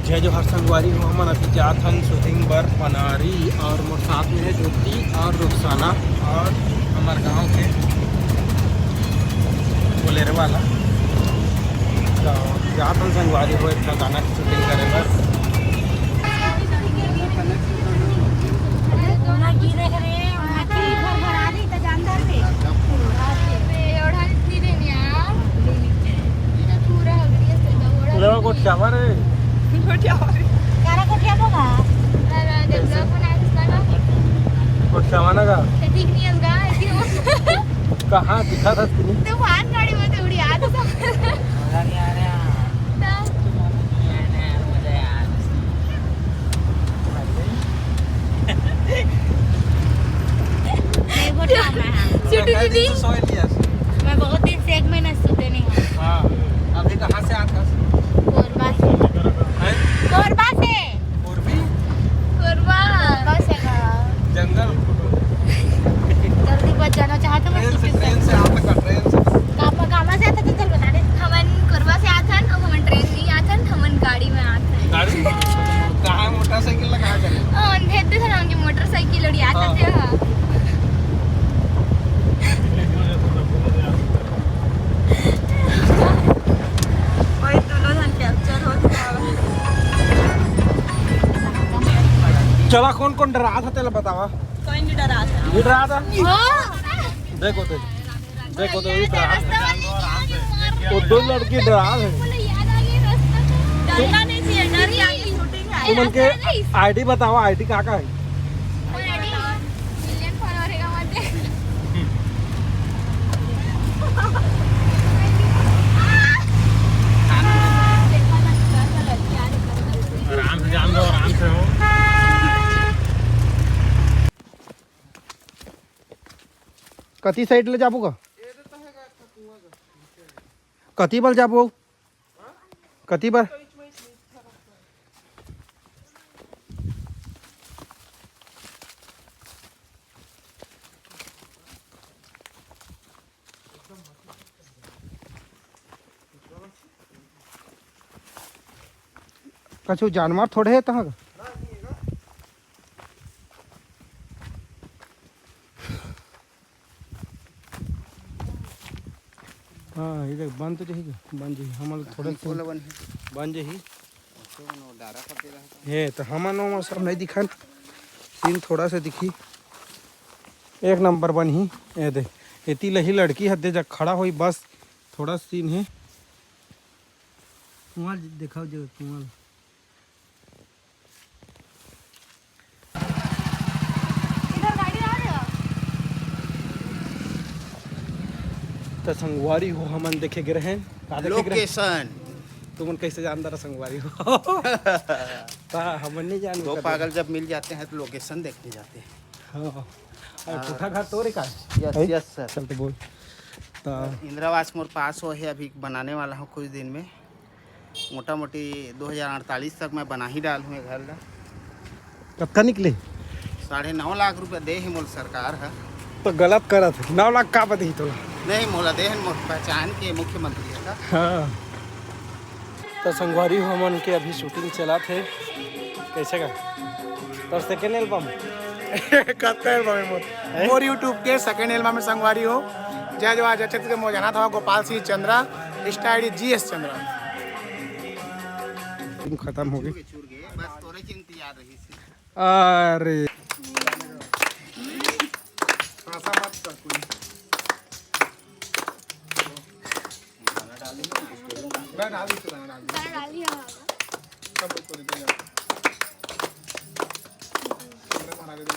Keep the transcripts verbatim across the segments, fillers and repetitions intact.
जय जोहार संगवारी हो, हमन अभी जात हन शूटिंग बर पनारी और मोर साथ में है ज्योति और रुखसाना और हमर गांव के बोलेरो वाला। तो जात हन संगवारी हो एक ठा गाना की शूटिंग करे बर। पूरा गिरे रे, आखिरी भर भर आ रही तो जानदार रे। पूरा हो गया। लेवा गोठियावा रे। गोठियावा रे। कारा गोठियाबो का? अरे, जब जब बना के उसका ना। गोठियावा ना का? तो ठीक नहीं है उसका, ऐसी हो। कहाँ दिखा था तूने? तूफान गाड़ी में तो उड़ी आ तो सब। मजा नहीं आ रहा। तो मजा यार। नहीं, वो ड्रामा है। छोटू दीदी। मैं बहुत दिन से एक महीना सोते नहीं हूँ। हाँ, अभी कहाँ से आता? कोरबा से। हैं? कोरबा से। कोरबी? कोरबा। कोरबा से का? जंगल। जल्दी बच जाना चाहते हो, मैं ट्रेन से, सोते ट्रेन से आता का, ट्रेन से। कामा, कामा से आता तो चल बता दे। हमन कोरबा से आथन, अब हमन ट्रेन नहीं आथन, हमन गाड़ी में आथन। गाड़ी? कहाँ मोटरसाइकिल लगा चले? ओ, अंधे दे हमन के मोटरसाइकिल उड़ी आता हाँ। थे, हाँ। भाई, दोनों जन कैप्चर हो गया। चला, कौन कौन डरा था, तेला बतावा। कोई नहीं डरा था। ये डरा था? हाँ। देखो तो, देखो तो, ये डरा था। वो दो लड़की डरा है। डरना नहीं चाहिए, डर के आगे शूटिंग है। तुमन के आईडी बतावा, आईडी का का है? मिलियन फॉलोअर है हमारे। आराम से जान दो, आराम से हो। कति साइड ले जाबो का? कति बल जाबो? कति बर? कछु जानवर थोड़े हे तहाँ। हाँ, ये देख, बन तो जाही, बन जाही। हमन थोड़ा सा बन जाही। हे, तो हमन ओ सब नहीं दिखन, सीन थोड़ा सा दिखी। एक नंबर बनही। ए दे, एती लही लड़की हद दे जग खड़ा होई, बस थोड़ा सीन हे। कुआं दिखाओ जो कुआं। इधर गाड़ी आ रहा। त संगवारी हो, हमन देखे गे रहेन। का देखे गे रहेन? लोकेशन। तुमन कैसे जानता रहा संगवारी हो? ता हमन नहीं जान दो पागल जब मिल जाते हैं तो लोकेशन देखने जाते हैं। हाँ। और हाँ। कोठा घर तोरे का? यस, हैं? Yes sir. चल तो बोल। तो इंदिरा आवास मोर पास हो है, अभी बनाने वाला हूँ कुछ दिन में। मोटा मोटी दो हज़ार अड़तालीस तक मैं बना ही डाल हूँ ये घर ला। कतका निकले? साढ़े नौ लाख रुपया दे है मोल सरकार है। तो गलत करत है, नौ लाख का बदही तोला? नहीं, मोला दे है मोर पहचान के मुख्यमंत्री है का। हाँ। तो संगवारी हो, हमन के अभी शूटिंग चलत हे। कैसे का? तोर सेकेंड एल्बम? कत्ता एल्बम है मोर? हैं? मोर YouTube के सेकेंड एल्बम में संगवारी हो। जय जोहार, जय छत्तीसगढ़, मोर जाना था Gopal Singh Chandra, Insta ID GS Chandra. तुम खत्म हो गए। बस तोरे के इंतजार रही। अरे। ऐसा मत कर कोई। मैं डाल दी, मैं डाल दी। मैं डाली है। सब लोग को दे दो यार। कैमरा हमारा दे दो।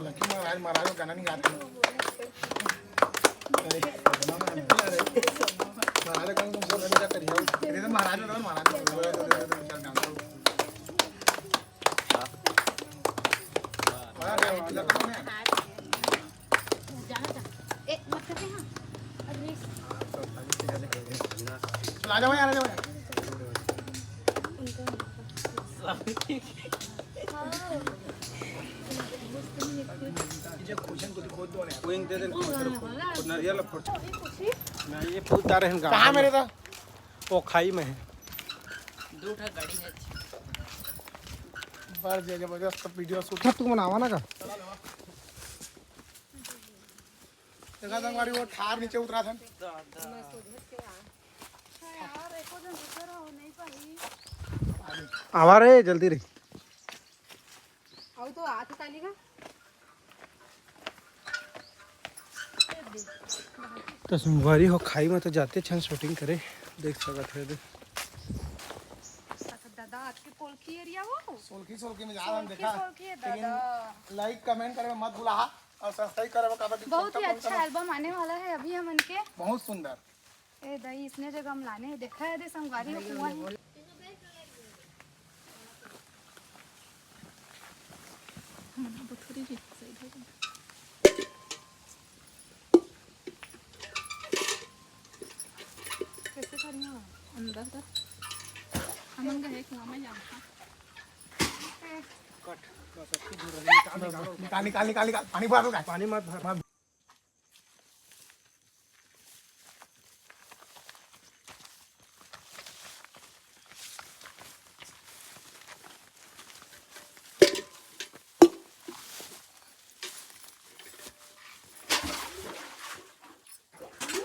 लक्ष्मी महाराज, महाराज को गाना नहीं गाते। अरे, महाराज का तुम सब क्या करिए? ये तो महाराज को दो, महाराज को दो, दो, दो, दो, दो, दो, दो, दो। चला जाओ यार, आ जाओ यार। वो इंक दे दे, नरियल फोड़। मैं ये फूल तारे हैं कहाँ मेरे तो? वो खाई में है। दू ठा गाड़ी है। बड़ जबरदस्त वीडियो शूट। तुम बनावा ना का? देखा संगवारी, वो ठार नीचे उतरा था। आवा रे, जल्दी रही। अउ तो आत काली का। तो संगवारी हो, खाई में तो जाते छन शूटिंग करे, देख सकत है दे। अच्छा दादा, आज के पोलखी एरिया हो? सोलखी, सोलखी में जा रहा हम, सोलखी, देखा। सोलखी है लेकिन दादा। लाइक कमेंट करे में मत भूला हा, और सब्सक्राइब करे में काबर बहुत ही अच्छा एल्बम आने वाला है अभी हमन के। बहुत सुंदर। ए दई, इसने जगह हम लाने हैं, देखा है दे संगवारी हो कुआं है। कैसे करियो? अंदर तक। हमन गए कुआं में जाना। कट। बस अब तू दूर रह, निकाल, निकाल, निकाल, निकाल, निकाल। पानी भर दो, पानी मत भर।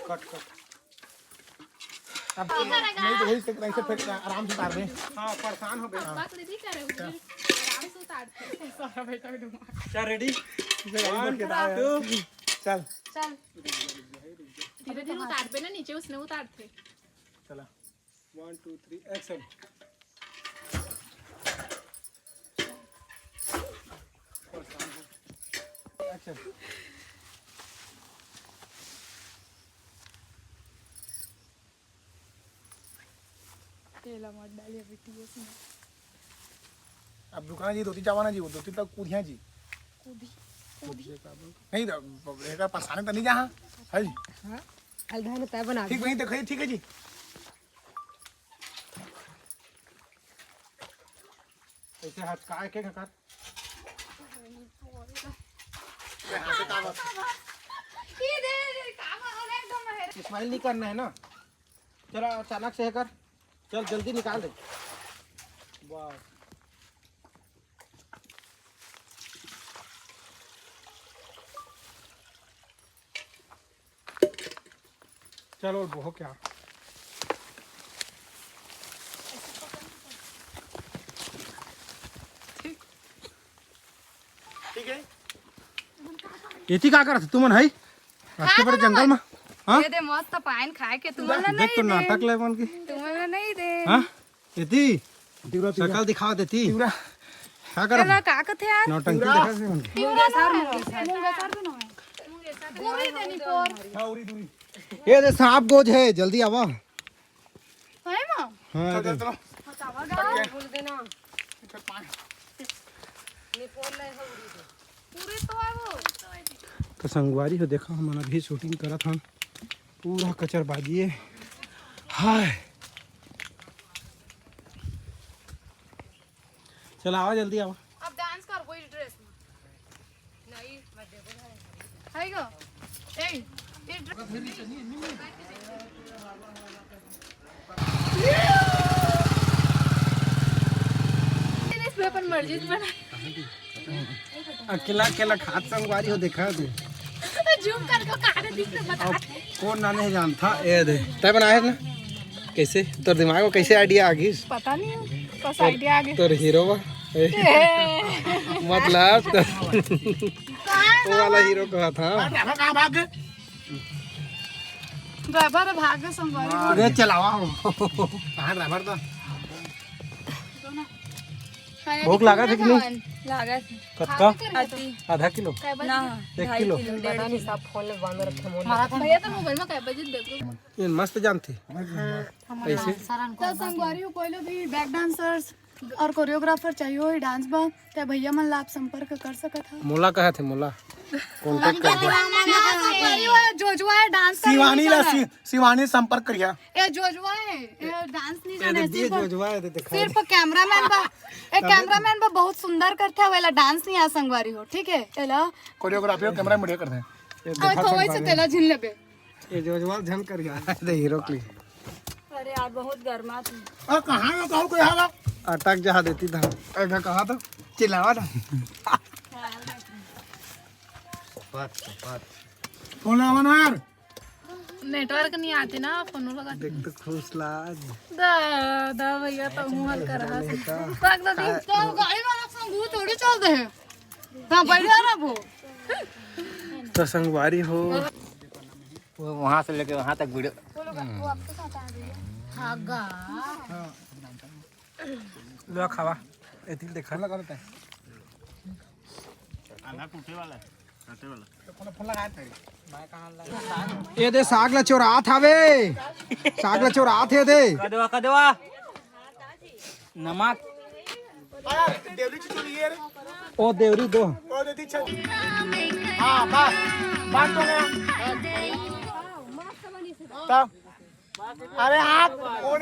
कट, कट। अब नहीं तो वही से, ऐसे फिर आराम से उतार दे। हाँ, परेशान हो गया। बकवास नहीं करे, उधर आराम से उतारते हैं। सारा बेटा भी डूबा। क्या रेडी? One, to. चल। चल। धीरे धीरे उतारबे ना, नीचे उसने उतारते। चला। वन, टू, थ्री, एक्शन। एक्शन। तेला मत डालिए बिटिया से। अब दुकान जी धोती चावाना जी, वो धोती तक कूदिया जी। कूदी, कूदी। नहीं तो एकर परेशानी तो नहीं जहाँ है जी। हाँ, अलधा में तय बना ठीक दे। वहीं देखो, ठीक है जी। ऐसे हाथ का एक एक हाथ। ये दे, ये काम हो रहा है एकदम है। स्माइल नहीं करना है ना। चला अचानक से है कर। चल जल्दी निकाल दे। वाह। चलो, वो क्या? ठीक है। एती का करत तुमन है? आज के हाँ, बड़े हाँ, जंगल हाँ। में। हाँ? ये दे मस्त पाइन खाए के तुमन ला देख नहीं तो दे। नाटक ले मन की। तुमन ला नहीं दे। हाँ? एती? तिवरा, तिवरा। शकल दिखा देती। तिवरा। का करत? एला का कथे यार? नौटंकी तिवरा। दिखा से मन की। तिवरा ना है। मुंगेसर भी ना है। पूरी देनी पोर। हाँ, उरी दूरी। ये दे सांप गोज है, जल्दी आवा। है माँ? हाँ, चल, दे। चल, चलो। हटावा गा। बोल देना। इधर पानी। निपोल ले है उरी दे। पूरे तो है वो। तो संगवारी हो, देखा, हमन अभी शूटिंग करत हन, पूरा कचरबाजी है। हाय, चला आवा, जल्दी आवा। अब डांस कर वही ड्रेस में। नहीं, मैं देखो ना। है गो। ए, ये ड्रेस। इसमें अपन मर्जी से बना। अकेला अकेला खात संगवारी हो, देखा तू। जूम करके कहाँ दिखते बता। अब कौन ना नहीं जानता, ए दे। तय बनाए है ना? कैसे? तोर दिमाग में कैसे आइडिया आ गई? पता नहीं, बस आइडिया आ गया। तोर हीरो बा। ए। ए। मतलब तो वो वाला हीरो कहा था। कहाँ भाग? ड्राइवर भाग संगवारी। अरे चलावा हो। कहाँ ड्राइवर तो? भूख लागत है कि नहीं? लागत है। कतका? अति। आधा किलो? ना, एक ढाई किलो? किलो, डेढ़ किलो। भैया तो मोबाइल में काय बजे देखो। ये मस्त जानती। हाँ। ऐसे? तो संगवारी हो, कोई लोग भी बैक डांसर्स और कोरियोग्राफर चाहिए हो डांस बा, तो भैया मन ला आप संपर्क कर सकत हा। मोला कहा थे, मोला कॉन्टैक्ट कर दे। संगवारी हो, जोजवा है, डांस कर शिवानी ला, शि-, शिवानी संपर्क करिया। ए जोजवा है, ए डांस नहीं ए जाने, दे दिए सिर्फ, जोजवा है, दे दिखा सिर्फ दे। कैमरामैन बा। ए कैमरामैन बा, बहुत सुंदर करथे, वेला डांस नहीं आ संगवारी हो, ठीक है? एला कोरियोग्राफी और कैमरा बढ़िया करथे। ये अरे देखा तो वही से संगवारी। तेला झिन लेबे। ये जोजवा झन करिया। दे हीरो की। अरे यार, बहुत गर्मा थी। और कहाँ में कहूँ कोई हवा? अटक जा देती था। ऐसा कहा था, चिल्लावा था। कौन आवा ना यार? नेटवर्क नहीं आते ना, फोन लगा। देख तो खुश लाग। दा, दा भैया तो मुंह हल्का रहा। नहीं तो। रख दो, देख। तो गाड़ी वाला फोन वो थोड़ी चल दे। हाँ, बैठा रहा वो। तो संगवारी हो। वो वहाँ से लेके वहाँ तक वीडियो। हाँ गा। लो खावा, एतिल देखा। लगा देते हैं। आधा टूटे वाला है, काटे वाला। ये दे साग ला चोरात हावे, साग ला चोरात हे दे। कदवा, कदवा। नमक। ओ देवरी दो। हाँ, बस, बात हो गया। तब अरे आप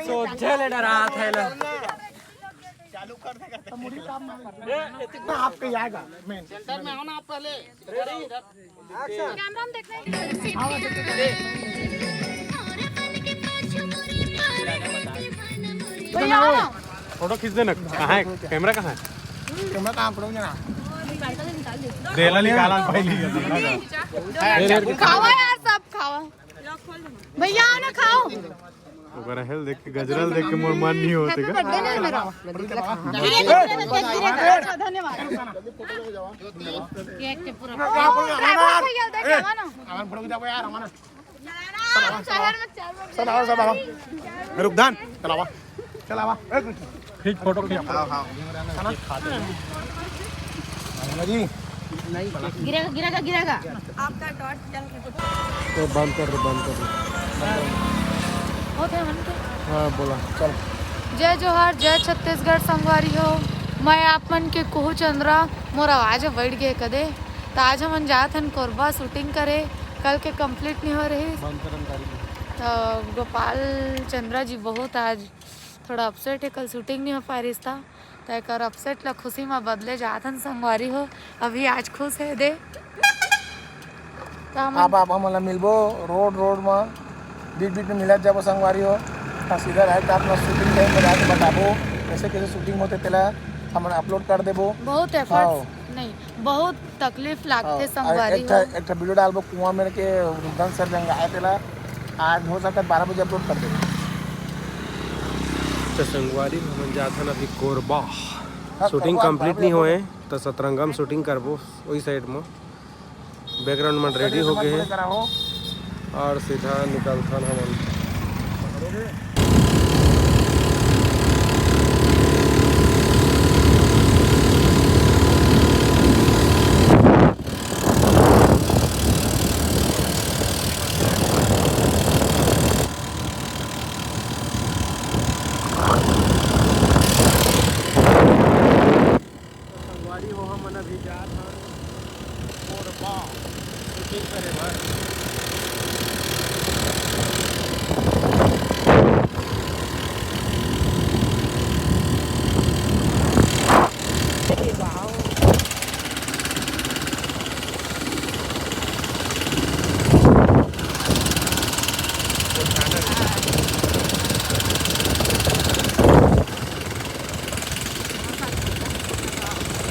सोचे ले डरात है ला। चालू कर देगा तो मुड़ी काम ना आपके आएगा। मेन सेंटर में आओ ना आप पहले। कैमरा में देखना है। भैया आओ ना। फोटो खींच देना। कहाँ है कैमरा, कहाँ है? कैमरा कहाँ पड़ोगे ना? देला निकाला पहले। खावा यार, सब खावा। भैया आओ ना, खाओ। ओकरा हेल देख के, गजरल देख के मोर मन नहीं होते का। बर्थडे नहीं मेरा। धन्यवाद। केक के पूरा। भैया देखा ना। शहर में चार बार सब आओ, सब आओ। रुक धान, चलावा। चलावा। खींच, फोटो खींच। जी। गिरेगा, गिरेगा, गिरेगा। आपका डॉट जल के तो बंद कर दे, बंद कर दे। होते हैं मन के। हाँ, बोला, चल। जय जोहार, जय छत्तीसगढ़ संगवारी हो। मैं आप मन के कुहू चंद्रा, मोर आवाज ह बैठ गए कदे। तो आज हमन जात हन कोरबा शूटिंग करे, कल के कंप्लीट नहीं हो रही। बंद करन गाड़ी। तो गोपाल चंद्रा जी बहुत आज थोड़ा अपसेट है, कल शूटिंग नहीं हो पा रही था। त एकर अपसेट ला खुशी म बदले जात हन संगवारी हो। अभी आज खुश हे दे। त हमन आप, आप हमन ला मिलबो रोड, रोड म, बीच, बीच में मिलत जाबो संगवारी हो। त सीधा राइट आप ला शूटिंग टाइम पर आके बताबो, कैसे, कैसे शूटिंग होते, तेला हमन अपलोड कर देबो। बहुत एफर्ट्स, हाँ। नहीं, बहुत तकलीफ लागथे हाँ, संगवारी एक ठा, हो। एक ठा वीडियो डालबो कुआं में के रुद्रन सर जंग आए तेला। आज हो सकता है बारह बजे अपलोड कर देबो। तो संगवारी, हमन जात हन अभी कोरबा। हाँ, शूटिंग कोरबा, कंप्लीट कोरबा, नहीं कोरबा। होए, तो सतरंगा में शूटिंग करबो, वही साइड में। बैकग्राउंड में रेडी हो गए हैं। और सीधा निकलथन हमन। संगवारी हो, हमन अभी जात हन कोरबा शूटिंग करे बर।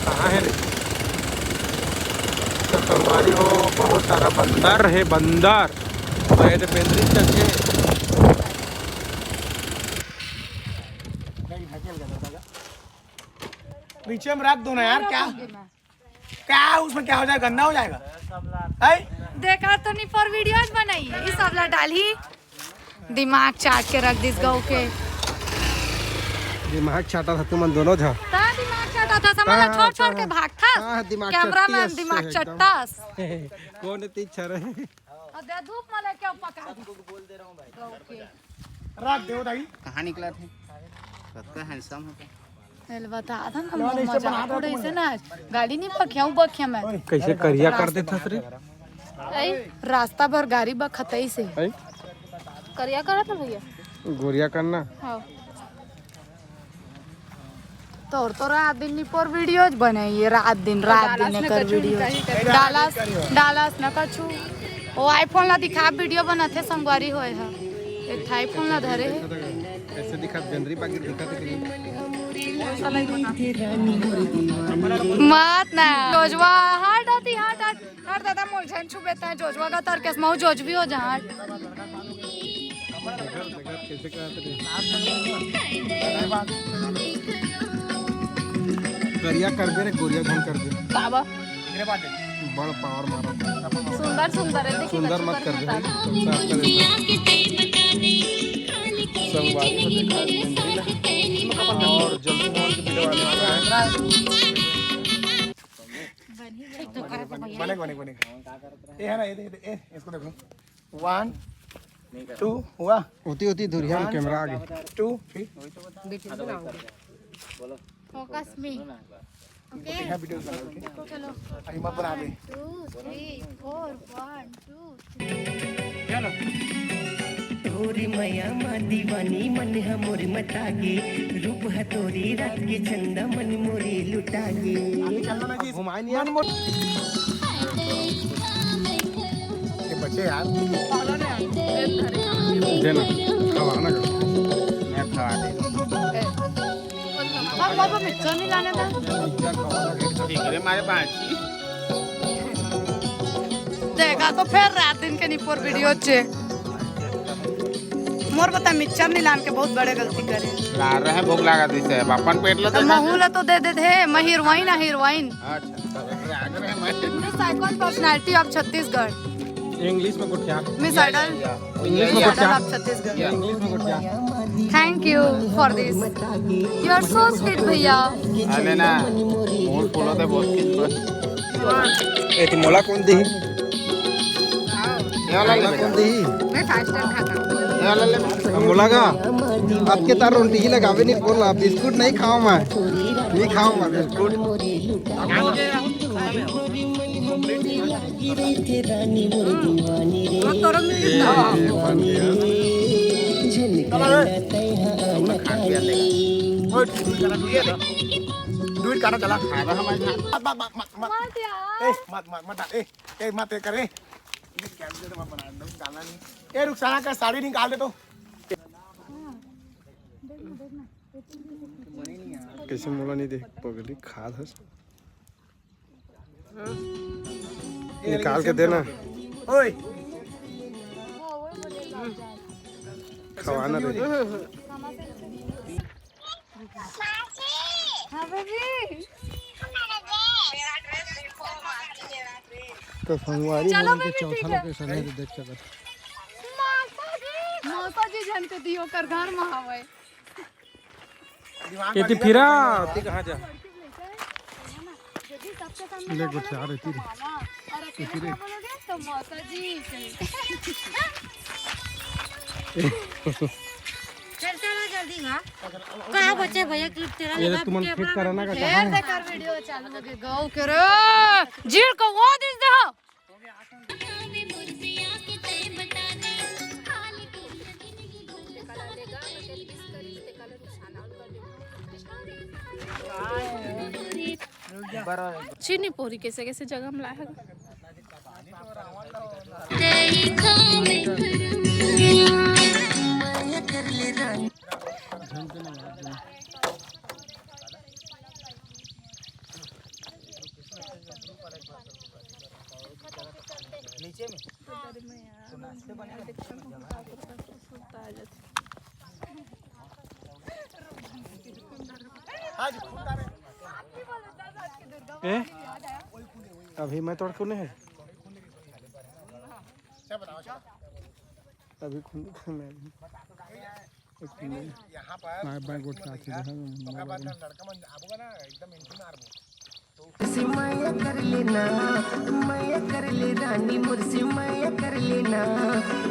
कहाँ है रे? तो संगवारी हो, बहुत सारा बंदर है, बंदर। तो ये तो पेंदरी चल के। नीचे में रख दो ना यार, क्या? क्या उसमें क्या हो जाएगा? गंदा हो जाएगा। है? देखा तो नहीं, फॉर वीडियोज बनाई, ये सब ला डाली। दिमाग चाट के रख दिस गऊ के। दिमाग चाटा था तुमन दोनों झा। ता दिमाग चाटा था, समझ लो, हाँ, छोड़ छोड़ हाँ, के भाग था। हाँ, दिमाग कैमरा चट्टी मैन अस दिमाग एकदम। चट्टास। कौन है तीन चार है? और दे धूप में लेके पका दे। गऊ के। रख दे भाई। कहाँ निकला थे? कतका हैंडसम होता। चल बता था ना, मजाक उड़े से ना, गाड़ी नहीं पकिया, वो बकिया मैं। कैसे करिया कर देता रे? रास्ता भर गाड़ी बखतई से। करिया करत ना भैया। गोरिया करना। हाँ। तोर तो रात दिन निपोर वीडियोज बने, ये रात दिन, रात दिन कर वीडियो। डालस, डालस न कछु। ओ iPhone ला दिखा, वीडियो बनाथे संगवारी होए ह। एक ठा iPhone ला धरे हे। दिखत, बेंदरी बाकी दिखत हे कि नहीं? मत ना। जोजवा, हट आती, हट, हट, हट दादा, मोर झन छुबे तैं जोजवा का तर केस महू जोजवी हो जा, हट। कैसे करत रे? करिया करबे रे, गोरिया झन करबे। बाबा। बड़ पावर मारा। सुंदर, सुंदर है, देखिए, सुंदर मत कर दे। संगवारी हो देखा, और जल्दी मोहन के वीडियो आने वाला है। बनेगा, बनेगा, बनेगा। ये है ना, ये दे, ये दे, ये, इसको देखो। One, two, हुआ? होती, होती, दूरिया में camera आ गई। Two, three। Focus me। Okay। यहाँ वीडियो बना, okay? चलो। अरे, मत बना दे। One, two, three, four, one, two, three। चलो। तोरी मया मा दीवानी मन ह मोर मता गे, रूप ह तोरी रात के चंदा मन मोरे लुटा गे। घुमाए नहीं यार। ये बच्चे यार। देना, खवाना। मैं खवा दे। हम बाबा मिक्सर नहीं लाने था। ठीक है, हमारे पास। देखा तो फिर रात दिन के निपोर वीडियो चे। मोर बता मिक्सर नहीं लान के बहुत बड़े गलती करे। ला रहे हैं, भूख लगा दी से, अपन पेट ला तो तो। महू ला तो दे देते हैं, मैं हीरोइन, हीरोइन। अच्छा, तो आगे रहे मैं। Miss Icon Personality of Chhattisgarh। English में कुछ क्या? Miss Idol। English में कुछ क्या? Of Chhattisgarh। English में कुछ क्या? Thank you for this। You are so sweet भैया। अरे ना, बहुत फूल होते, बहुत किस्मत। ए, तू मोला कौन दी? ये वाला ले मोला बेटा। कौन दी? मैं first time खाता हूँ। ये वाला ले। अब मोला का? आपके तार रोटी ही लगावे नहीं, बोला, बिस्कुट नहीं खाऊं मैं, नहीं खाऊं मैं बिस्कुट। दूध काटा चला। मत, मत, मत, मत, मत। मत यार। ए, मत, मत, मत, ए, ए, मत, ए, करे। ये क्या वीडियो तो मत बना, एकदम डालना नहीं। ए, रुखसाना का साड़ी निकाल दे तो। कैसे मोला नहीं देख पगली, खा धस। निकाल के देना। ओए। खवाना रे। हाँ, बेबी। तो संगवारी चलो, मन के बेबी, चौथा ठीक है। Location है, तो देख सकत। मौसा जी, मौसा जी झन के दियो कर घर में हवे। ये ती फिरा, ती कहाँ जा? यदि सबके सामने ले, बोलोगे गोठिया रहती तो रे। मामा, और अकेले बोलोगे तो मौसा जी। चल, चलो जल्दी ना। कहाँ बचे भैया clip तेरा ये लगा तुमन के fit अपना कराना का फेर कहाँ है? बेकार वीडियो चालू हो गए गाँव के रे। जीर को वो दिन दे हो। चीनी पूरी कैसे कैसे जगह में लाया है। नीचे में। तो नाश्ते बने। ए, अभी मैं तोड़ कोने है। अभी खुंद मैं भी। यहाँ पर बाय बाय गोठिया के जो है, ओकर बाद ना लड़का मन आबो ना, एकदम entry मारबो। से माया कर लेना, माया कर ले रानी मोर से माया कर लेना,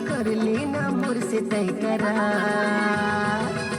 कर लेना मोर से तय करार।